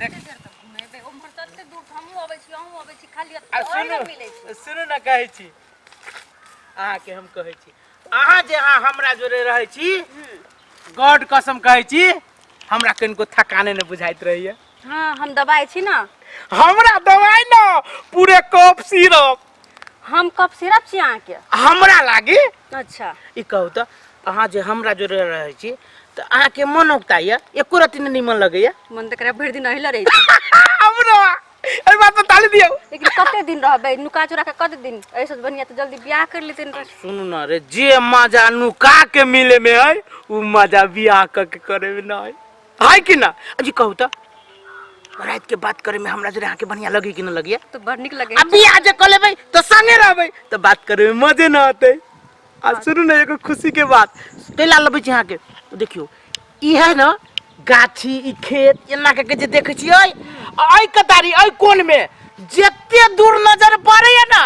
देख कते देर तक घुमेबै उम्हर तते दूर से हमहूँ अबै छी अहूँ अबै छी खाली आ ओहि सुनू लग मिलै छी सुनू ने कहै छी अहाँके हम कहै छी अहाँ जे अहाँ हमरा जोरे रहै छी गॉड कसम कहै छी हमरा कनिको थकाने नहि बुझाइत रहैया हाँ हम दबाइ छी ना हमरा दवाइ न पूरे कप सिरप हम कप सिरप छी अहाँके हमरा लागी अच्छा ई कहू तऽ अहाँ जे हमरा जोरे रहै छी तऽ अहाँके मन उगताइया एको रत्ती नहि निमन लगैया मन तऽ करे भरि दिन अहिले रहै छी हमरो एहि बात पर ताली दियौ लेकिन कते दिन रहबै नुका चुरा के कते दिन एहिसँ बढ़िया तऽ जल्दी बियाह कर लेते सुनू ना रे जे मजा नुका के मिले में है उ मजा बियाह क के करे में ना है है कि ना अजी कहू तऽ रात के बात करे में हमरा जरे अहाँके बढ़िया लगी कि ना लगिया तऽ बड़ नीक लगे आ बियाह जे कऽ लेबै तऽ संगे रहबै तऽ बात करे में मजे ना अतै आ सुनू ने एगो खुशी के बात कैला लबै छी अहाँके देखियौ ई है ना गाछी ई खेत एना के जे देखै छियै एहि कतारी एहि कोन में जते दूर नजर पड़ैया ना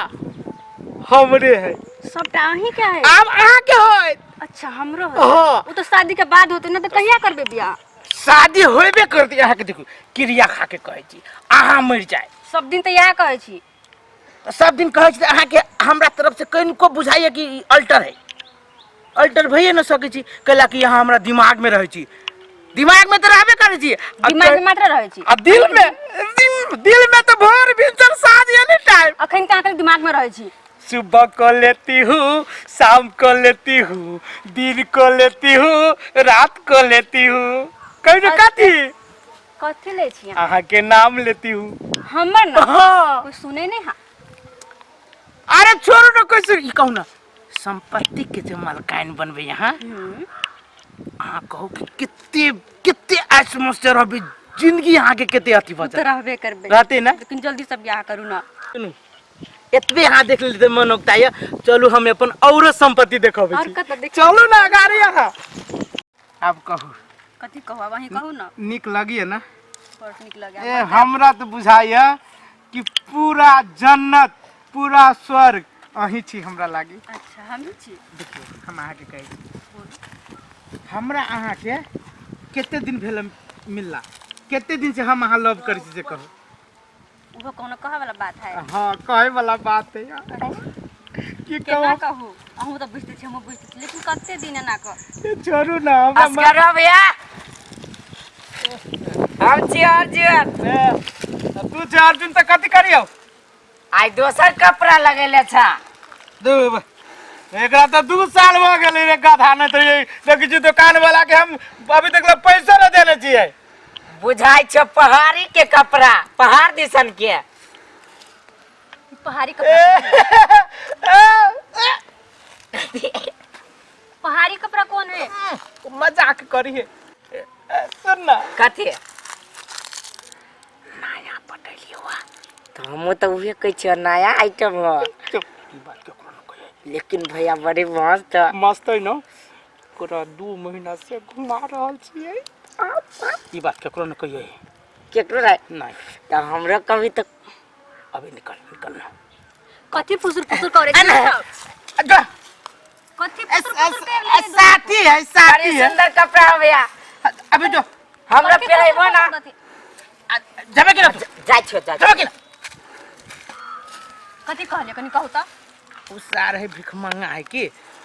हमरे है सबटा अहीं के है आब अहाँके होयत अच्छा हमरो है हाँ। ओ तऽ शादी के बाद होते ना तऽ कहिया करबै बियाह शादी होबे करती अहाँके देखू क्रिया खा के कहै छी अहाँ मरि जाए सब दिन तऽ इएह कहै छी तऽ सब दिन कहै छी तऽ अहाँके हमरा तरफ से कनिको बुझाइए कि ई अल्टर है अल्टर भइए न सकै छी कैला कि अहाँ हमरा दिमाग में रहै छी दिमाग में तऽ रहबे करै छी आ दिमाग में मात्र रहै छी आ दिल में दिल में तो भोर भिनसर साँझ एनी टाइम अखन तऽ अहाँके दिमाग में रहै छी सुबह को लेती हूँ शाम को लेती हूँ दिन को लेती हूँ रात को लेती हूँ कहीं न कथी कथी लै छी अहाँ अहाँ के नाम लेती हूँ हमर ना हाँ कोई सुने नहीं हा अरे छोड़ो ना कोई सुन ई कहू ना संपत्ति के जे मलकाइन बनबे यहाँ अहाँ कहू कि कते कते ऐश मौज से रहबे जिंदगी अहाँ के कते अथी भऽ तऽ जायत रहबे करबै रहते ना लेकिन जल्दी से बियाह करू ना सुनू एतबे अहाँ देख लेते मन उगताइए चलू हम अपन औरो संपत्ति देखबै और छी कतऽ देख चलू ना गाड़ी अहाँ आब कहू कथी कहू आब अहीं कहू ना नीक लगिए ना बड़ नीक लगे ए हमरा तऽ बुझाइए कि पूरा जन्नत पूरा स्वर्ग अहीं छी हमरा लागी अच्छा हमही छी देखियौ हम अहाँके कहै छी हमरा अहाँके कते दिन भेल मिलला कते दिन से हम अहाँ लव करै छी से कहू ओहो कोनो कहै वाला बात है हाँ कहै वाला बात है यार की केना कहू कहू अहूँ तऽ बुझते छी हमहूँ बुझते छी लेकिन कते दिन एना कह ए, छोड़ू ना हमरा असगर हो भैया हम छी अर्जुन ए, तू छै अर्जुन तऽ कथी करियौ आइ दोसर कपड़ा लगेले छा दू एकरा तऽ 2 साल भऽ गेलै रे गधा नहि तऽ देखै छी दोकान वाला के हम अभी तक ले पैसो नहि देने छियै बुझाइ छौ पहाड़ी के कपड़ा पहाड़ दिसन के पहाड़ी कपड़ा पहाड़ी कपड़ा कौन है मजाक करिए सुन ना कथी नया पटेलियो तऽ हमहूँ तऽ उहे कहै छियै नया आइटम ह चुप ई बात केकरो न कहिए लेकिन भैया बड़ी मस्त ह। मस्त है न ओकरा 2 महीना से घुमा रहल छियै ई बात केकरो न कहिए केकरो रहे नहीं तऽ हमरो कभी तऽ अभी निकल निकल ना कथी फुसुर फुसुर करे छी सब? जा कथी फुसुर फुसुर कर ले साथी है बड़ी साथी है सुंदर कपड़ा हो भैया अभी जो हमरो पहिरेबो ना जाबे के ना तू जाइ छियो जाइ जाबे के ना कथी कहलिए कनी कहू तऽ उ सार है भीख मंगा है कि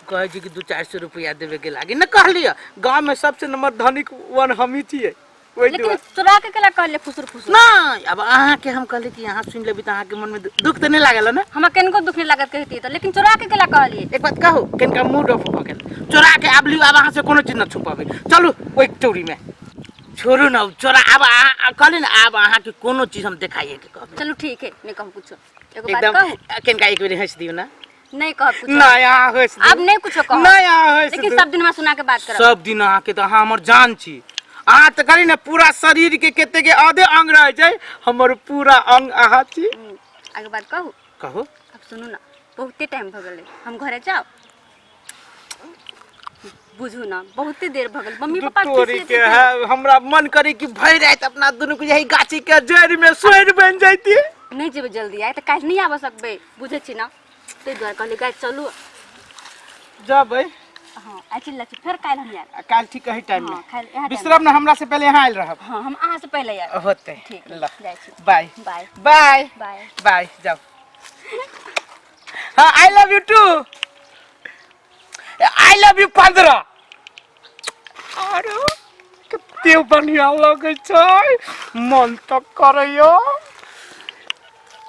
कहै छै कि 200-400 रुपया देवे के लागी न कहलिए गांव में सबसे नंबर धनिक वन हम ही छियै ओहि लेकिन दुआरे चोरा के केला कहलिए फुसुर फुसुर नहीं अब अहाँके हम कहली कि अहाँ सुनि लेबी तऽ अहाँके मनमे दुख तऽ नहि लागल ने हमरा कनिको दुख नहीं लागत कहती तऽ लेकिन चोरा के केला कहलिए एक बात कहू कनिका मूड ऑफ भऽ गेल चोरा के आब लियौ आब अहाँ से कोनो चीज न छुपाबै चलू ओहि चौरी में छोड़ू न चोरा आब अहाँ कहली ने आब अहाँके कोनो चीज हम देखाइए के कहबै चलू ठीक है नहीं कहू कुछो एगो बात एकदम कहू कनिका एक बेर हँसि दियौ ने नहीं कहब कुछो नहीं अहाँ हँसि दियौ आब नहीं कुछो कहब नहीं अहाँ हँसि लेकिन दियौ सब दिन हमरा सुना के बात करब सब दिन अहाँके तऽ अहाँ हमर जान छी अहाँ तऽ कहली ने पूरा शरीर के कते के आधे अंग रहै छै हमर पूरा अंग अहाँ छी आगे बात कहू कहू अब सुनू ना बहुते टाइम भऽ गेलै हम घरे जाउ बुझू ना बहुते देर भऽ गेल मम्मी पापा तोरी के है हमरा मन करे कि भरि राति अपना दुनू के यही गाछी के जड़ि में सोहर बन जैती नहीं जेबै जल्दी आइ तऽ काल्हि नहीं आबऽ सकबै बुझै छी ना ताहि दुआरे कहली गाय चलू जबै हाँ आइ चलि जाइ छी फेर काल्हि हम आयब। काल्हि ठीक एही टाइम में। हाँ, काल्हि इएह टाइम बिसरब ना, हमरा से पहले यहाँ आयल रहब। हाँ, हम अहाँ से पहले आयब। होते। ठीक है, ल। जाइ छी। बाय। बाय। बाय। बाय। बाय, जाओ। हाँ, I love you too. I love you 15। अरे कते बढ़िया लगै छै, मन तऽ करैया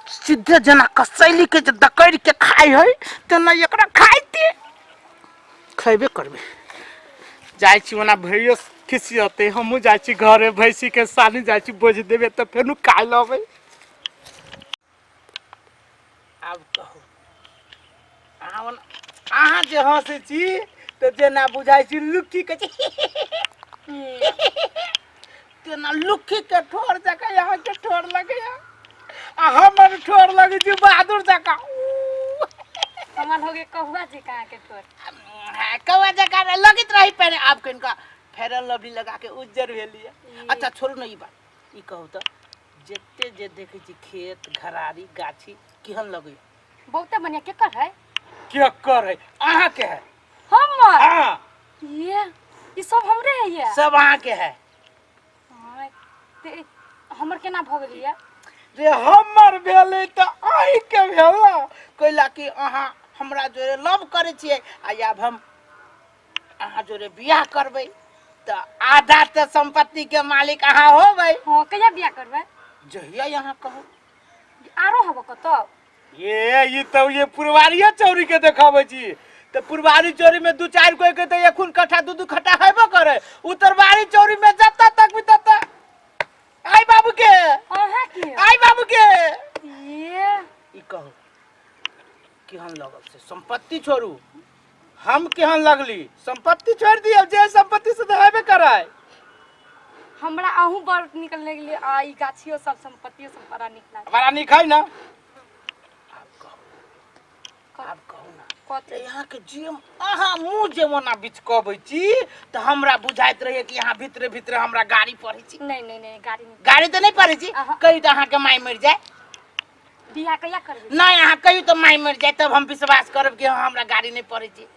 सीधे जेना कसैली के जे दकड़ि के खाइ है तेना एकरा खाइते खैबे करबै। जाइ छी, ओना भैयो खिसियतै। हमहूँ जाइ छी घरे, भैंसी के सानी जाइ छी बोझ देबै तऽ फेनु काल्हि अबै। आब कहू अहाँ, ओना अहाँ जे हँसै छी तऽ जेना बुझाइ छी लुक्खी के तेना लुक्खी के ठोर जकाँ अहाँके ठोर लगैया आ हमर ठोर लगै छै बहादुर जकाँ। कमल हो गए कहुआ जी कहाँ के ठोर। हाँ, कौआ जकाँ लगैत रही पहले, आब कनिका फेयर एंड लवली लगा के उज्जर भेलियै। अच्छा छोड़ू ने ई बात, ई कहू तऽ जते जे देखै छी खेत घरारी गाछी केहन लगैया? बहुते बढ़िया। केकर है? केकर है? अहाँके है। हमर? हाँ। ये ई सब हमरे है ये? सब अहाँके है। हाँ, ते हमर केना भऽ गेलै ये? जे हमर भेलै तऽ अहीँके भेल ने, कैला कि अहाँ हमरा जोरे लव करै छियै आ आब हम अहाँ जोरे बियाह करबै तऽ आधा तऽ सम्पत्तिके मालिक अहाँ होबै। हाँ, कहिया बियाह करबै? जहिया अहाँ कहू। आरो हबो कतौ? ये ई तऽ ये पुरवारिये चौरी के देखाबै छी तऽ पुरवारी चौरी में दू चारि कोई के तऽ एखुन कट्ठा दू दू कट्ठा हेबो करे, उत्तरवारी चौरी में जतऽ तक भी ततऽ आई बाबू के। अहाँ के? आई बाबू के। ये ई कहू केहन लगल से संपत्ति छोड़ू, हम केहन लगली? संपत्ति छोड़ दियौ, जे संपत्ति से तऽ हेबे कराय। हमरा अहूँ बड़ नीक लगले आ ई गाछियो सब संपत्तियो सब बड़ा नीक लागल। बड़ा नीक है ना? आब कहू, आब कहू ना। कथी? तऽ यहाँ के जे अहाँ मुँह जे ओना बिचकबै छी तऽ हमरा बुझाइत रहैए कि यहाँ भीतरे भीतरे हमरा गाड़ी पढ़ै छी। नहीं नहीं नहीं, गाड़ी नहीं। गाड़ी तऽ नहि पढ़ै छी। अहाँ। कहियौ तऽ अहाँके माय मरि जाय। बियाह कहिया करबै? नहि, अहाँ कहियौ तऽ माय मरि जाय तब हम विश्वास करब कि हाँ, हमरा गाड़ी नहि पढ़ै छी।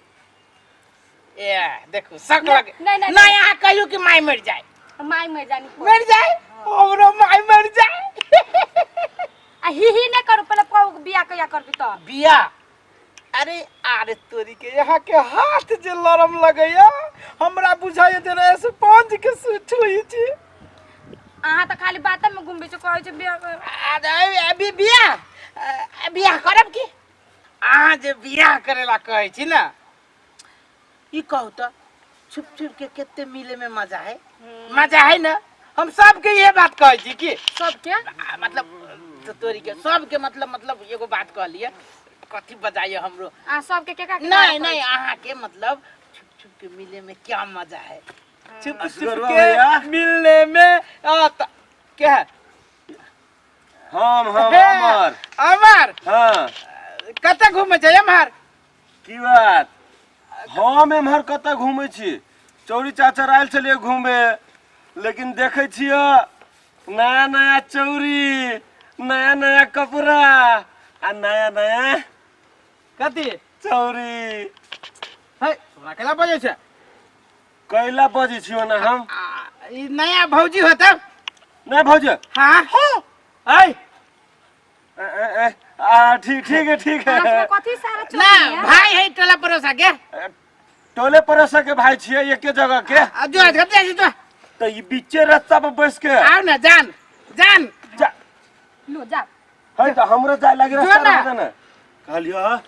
ए देखू शक लगे। नहि, नहि, नहि, अहाँ कहियौ कि माय मरि जाय। माय मरि जानी। मरि जाय, हमरो माय मरि जाय। आ ही ही नहीं करू, पहले कहू बियाह कहिया करबी तऽ। बियाह? अरे अरे तोरी के, यहाँ के हाथ जे लरम लगैया हमरा बुझाइया जेना स्पंज के छुई छी। अहाँ तऽ खाली बाते में घुमबै छी, कहै छै बियाह कर। अरे अभी बियाह बियाह करब की? अहाँ जे बियाह करेला कहै छी ना, ई कहू तऽ छुप छुप के कते मिले में मजा है, मजा है ना? हम सबके ये बात कहै छी कि सबके मतलब तो तोरी के सबके मतलब मतलब एगो बात कहलिए कथी बजाइए हमरो। अहाँ सबके केकरा केकरा नहीं कहै नहीं, छी? अहाँ के मतलब छुप छुप के मिले में क्या मजा है, छुप छुप असगरवा के भैया। मिलने में के है? हम हे, अमर। अमर। हाँ। कतऽ घूमे छै एम्हर? की बात, हम एम्हर कतऽ घूमै छी? चौरी चाचर आयल छलियै घूमे, लेकिन देखै छियै नया नया चौरी, नया नया कपड़ा आ नया नया कथी चौरी। है, तोरा केला बजै छै? कैला बजै छियो ना हम? ई नया भौजी होतै। नहीं भौजी। हाँ ऐ ए, ए, ए, आ ठीक ठीक है ठीक अहाँ है। सबके कथी सारा चोरी ना है? भाई है टोला पड़ोसा के। टोले पड़ोसा के भाई छियै, एके जगह के। आ जो कते छी तो। तऽ ई बीचे रास्ता पर बैस के आओ ना, जान जान। जा। लो जा। है तऽ हमरो जाय लागे रास्ता जो ना। रहतै ने कहलियो हाँ?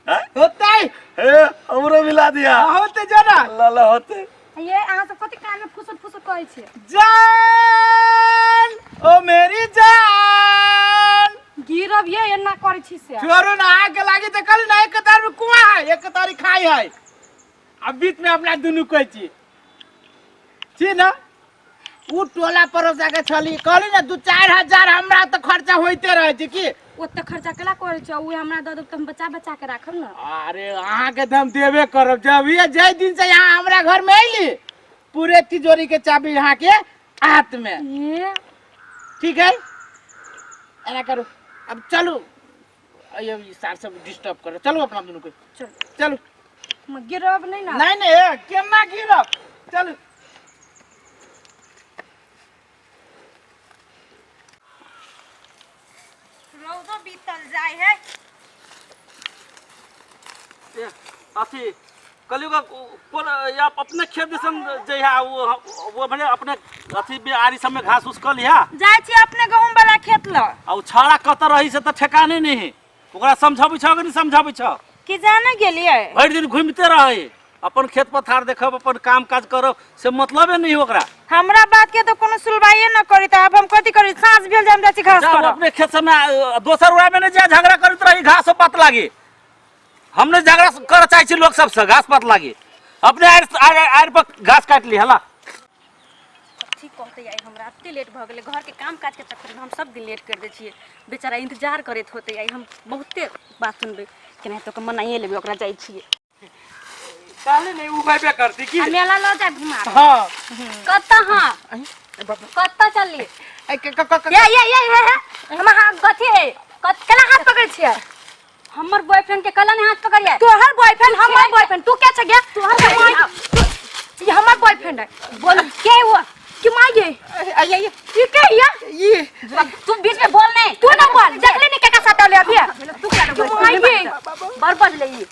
होतै। हे हमरो मिला दिया। होतै, जो ना। ला ला होते। ये अहाँ सब कथी कान में फुसुर फुसुर कहै छियै? जान ओ मेरी जान। गिरब ये एना करै छी से। छोड़ू ना, आग लागी तऽ कहली ना एक कतार में कुआं है, एक कतारी खाई है आ बीच में अपना दुनू कहै छी छी ना। उ टोला पड़ोसा के छली, कहली ना 2-4 हजार हमरा तऽ खर्चा होइते रहै छै की। ओते खर्चा केला करै छै? उहे हमरा दऽ देब तऽ हम बचा बचा के राखब ने। अरे अहाँके तऽ हम देबे करब। जब ये जाहि दिन से यहाँ हमरा घर में अयली, पूरे तिजोरी के चाबी यहाँ के हाथ में। ये ठीक है, ऐना करू, अब चलू। अयो ई सार सब डिस्टर्ब करो, चलू अपना दुनू को। चल। चलू। गिरब नहीं ना। नहीं नहीं, ए, केना गिरब, चल। रौदो बीतल जाय है। ए, अथी कलयुग कोन या अपने खेत दिसन जइहा, वो भने अपने अथी बे आरी सब में घास उस क लिहा। जाय छी अपने गहूम वाला खेत ल। आ उ छाड़ा कत रही से त ठेकाने नहीं है, ओकरा समझाबै छौ कि नहीं समझाबै छौ? कि जाने गेलियै। भरि दिन घूमते रहे, अपन खेत पथार देखब, अपन काम काज करब, से मतलबे नहीं ओकरा। हमरा बात के तो कोनो सुनवाइए न करी, त अब हम कथी करी? साँझ भेल जे हम जाइ छी घास जाब करब। अपने खेत सब में दोसर उड़ा में नहीं जा झगड़ा करैत रही घास पात लागी। हम नहीं झगड़ा कर चाहे छी लोग सबसे घास पात लागी, अपने आड़ आड़ आड़ पर घास काट ली हला। ठीक कहते आई, हमरा एते लेट भऽ गेलै, घरके काम काजके चक्करमे हम सब दिन लेट कर दै छियै। बेचारा इंतजार करैत होतै, आई हम बहुते बात सुनबै, केनाहितो कऽ मनाइए लेबै ओकरा, जाइ छियै। कहले नहीं उ भाईबे करती की आ मेला लऽ जाय घुमा। हां। कतऽ? हाँ, कतऽ चलली? ए, क क क ये ये ये ये ये, हमर हाथ कथी है? केना हाथ पकड़ै छियै? हमर बॉयफ्रेंड के कला ने हाथ पकड़िए। तोहर बॉयफ्रेंड? हमर बॉयफ्रेंड तू क्या छ गया? तोहर boyfriend। ये हमर बॉयफ्रेंड है। बोल के हुआ? कि माय ये आई आई ये के या ये तू बीच में बोल नहीं। तू ना बोल, देखले नहीं के का साथ ले अभी। तू क्या कि माय ये बर बज ले ये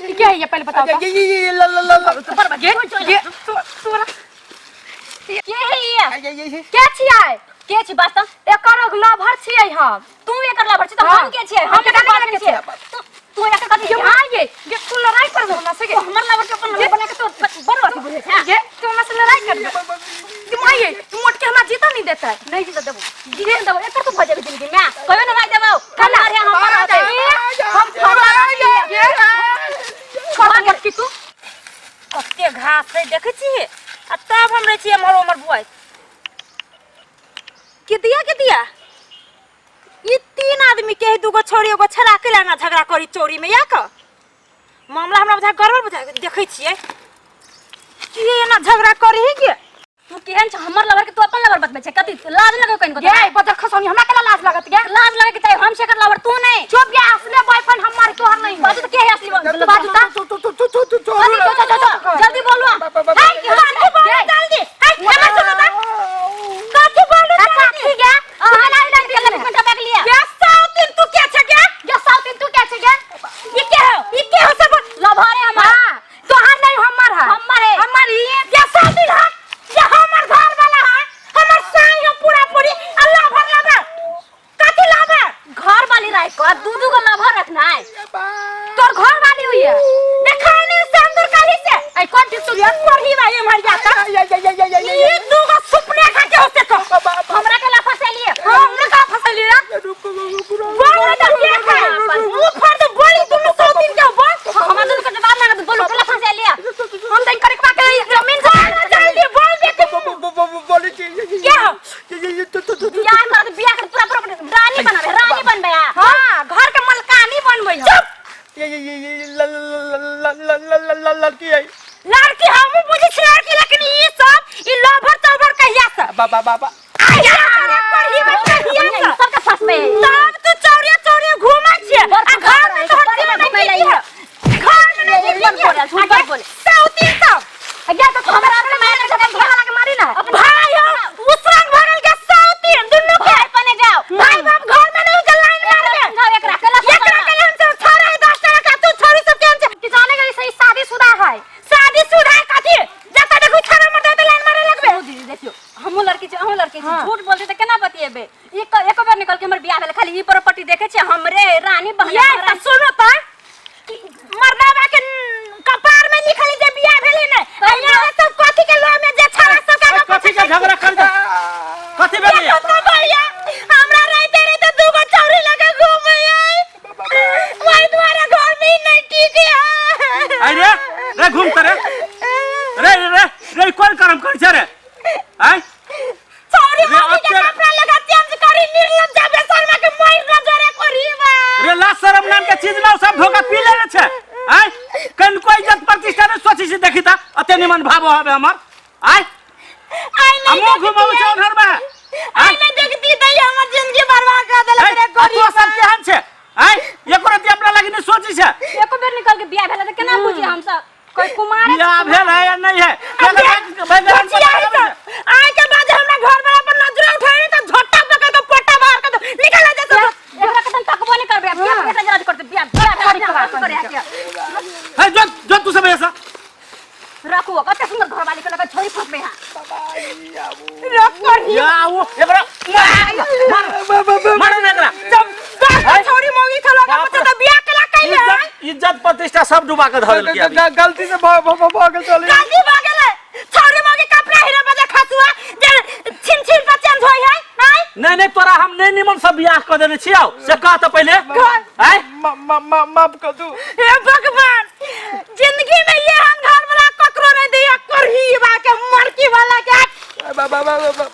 ये क्या है ये पहले बताओ तो। ये ये ये ल ल ल ल पर ये ये तो तोरा के है ये? आई आई आई के छियै? के छी बात? एकर लवर छियै हम। तू एकर लवर छी त हाँ। हम के छियै? हम हम एकर केना बॉयफ्रेंड के छियै। तू एकर कथी ये छियै? माय ये ये तू लड़ाई करबे हमरा से? तू हमर लवर के अपन लवर बना के तो बड़ अथी बुझै छै। ये तू हमरा से लड़ाई करबे? ये माय ये तू मोट के हमरा जीता नहीं देता है। नहीं जीत देबो, जीते देबो, एकर तू भऽ जेबे जिंदगी में, कहियो ना भाई देबो। कल अरे हमर हो जाई। हम फरवा ये छोड़ दे मोटकी तू। कते घास है देखै छी, आ तब हम रहै छी एम्हर ओम्हर बुआइत। के दिया के दिया ई तीन आदमी के दूगो छोरी एगो छड़ा के लाना झगड़ा करी चोरी में, या क मामला हमरा बुझा गड़बड़ बुझा देखै छियै कि एना झगड़ा करी के। तू केहन छ? हमर लवर के तू अपन लवर बतबै छै? कथी लाज लगौ कनिको? ये बजर खसौनी, हमरा केना लाज लागत गे? लाज लगे के चाही, हम से एकर लवर, तू नहीं। चुप गे, असली बॉयफ्रेंड हमर, तोहर नहीं। बाजू त के है असली बाजू त। तू तू तू तू तू तू जल्दी चो चो चो, जल्दी बोलू। हे कथी बोलू जल्दी? हे हमरा सुनो त, कथी बोलू? अच्छा ठीक है, तू केना लाज के लग में दबा के लिया? ये साउथिन तू के छ गे? ये साउथिन तू के छ गे? ये के हो? ये के हो सब? लवर है हमर। हां, तोहर नहीं, हमर है। हमर है। हमर ये ये साउथिन है, ये हमर घर वाला है, हमर साई है पूरा पूरी। अल्लाह भर लवर कथी लवर? घर वाली राय को दू दू गो लवर रखना है। तोर घर वाली हुई है, देखा नहीं संदूर काली से ऐ कौन ठीक तू यार पढ़ी भाई मर जाता। ये दू गो सुपने खा के होते तो हमरा के लाफा से लिए। हां, हमरा का फसल लिया बोल तो के खा मुंह फाड़ दे बोली दुनु सौ दिन के बोल। हमरा दुनु के जवाब ना दे, बोलो के लाफा से लिया। हम तई करे के जमीन से जल्दी बोल दे के बोली छी क्या हो? ये तू तू तू बियाह कर, बियाह कर, पूरा पूरा रानी बनाबे, रानी बनबे। हां, घर के मलकानी बनबै। चुप। ये ये ये ल ल ल ल ल लड़की आई। लड़की हमहू बुझै छी लड़की, लेकिन ई सब ई लभर तभर कहिया से बाबा बाबा आया रे पढ़ी में कहिया से सबके फंसबे। तब तू चौरिया चौरिया घूमै छियै आ घर में तोहर बड़ जीवन घूमै नहीं लई है। घर में नहीं झूठ बोले, झूठ आगे बोले। सौतीन सब गया तो हमरा अपने मारे के घोड़ा के मारी ना भाई हो उसरंग भरल के सौतीन दुन्नू के भाई पने जाओ। भाई बाप घर में नहीं के लाइन मार दे। समझाओ एकरा केला। एकरा के हम सब छोड़ा है 10 टाका तू छोड़ी सब के हम कि जाने गई सही शादीशुदा है। शादीशुदा है कथी? जता देखू छड़ा मर दे लाइन मारे लगबे। सुनू दीदी, देखियो हमहूँ लड़की छी, अहूँ लड़की छी, झूठ बोलते त केना बतियेबे? एक एको बेर निकल के हमर बियाह भेल, खाली ई प्रॉपर्टी देखे छी हमरे रानी बहन। ये त सुनो त कि मर्दावा के कपार में लिखल जे बियाह भेलै ने, आ यहाँ सब कथी के लोह में जे छड़ा सब के कथी के झगड़ा कर दे, कथी भेलै? देखो तो भैया, हमरा रहते रहते दूगो चौरी लगा घूमे आई, वही द्वारा घर में ही नहीं ठीक है। आई रे रे घूम त रे रे रे रे, कोन करम कर छै रे? आय चौरी रे, मम्मी के अत्ते- कपड़ा लगा चेंज करी, निर्लज्ज बेशर्मा के मोर न जोरे करी बा। रे लाज शरम नाम के चीज ना, सब धोखा पी लेने छै। आय कनको इज्जत प्रतिष्ठा नहीं सोची छी, देखी त अते निमन भाव हवे हमर। आय आई नहीं हमहूँ घुमाबै छै घर में। आई नहीं देखती त हमर जिंदगी बर्बाद कर देलक रे आ गरीब। तो सब केहन छै? आय एको रति अपना लागी नहीं सोची छै। एको बेर निकल के बियाह भेल त केना बुझी हम सब? रख कर या वो एकरा मार मार मार ना एकरा जब दस छोरी मोगी थलो का बाप रे। तो बियाह केला कैले इज्जत इज्जत प्रतिष्ठा सब डुबा के धऽ देलकै अभी। गलती से भ भ भ गेल चली गलती भ गेलै छोरी मोगी कपड़ा हिरा बजे खसुआ जे छिन छिन पर चेंज होय है आय नहीं नहीं तोरा हम नहीं निमन से बियाह कऽ देने छियौ से कह तऽ पहिले आय माफ कर दू हे भगवान जिंदगी में ये हम घर वाला ककरो नहीं दिया करही बा के मरकी वाला के बाबा बाबा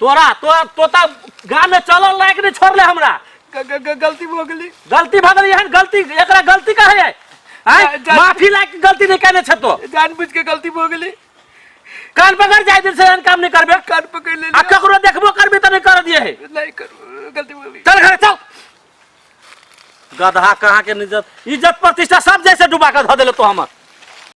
तोरा तोरा तोता गाँव में चलल लायक नहीं छोड़ले हमरा गलती भ गेली गलती भऽ गेलै एहन गलती एकरा गलती कहे है आय माफी लायक गलती नहीं केने छ तो जानबूझ के गलती भ गेली कान पकड़ जाय दिल से एहन काम नहीं करबे कान पकड़ ले आ ककरो देखबो करबे तऽ नहीं कर दिए है नहीं करू गलती भ गेली चल घरे चल गधा कहाँ के इज्जत इज्जत प्रतिष्ठा सब जैसे डुबा के धऽ देले तो हमर।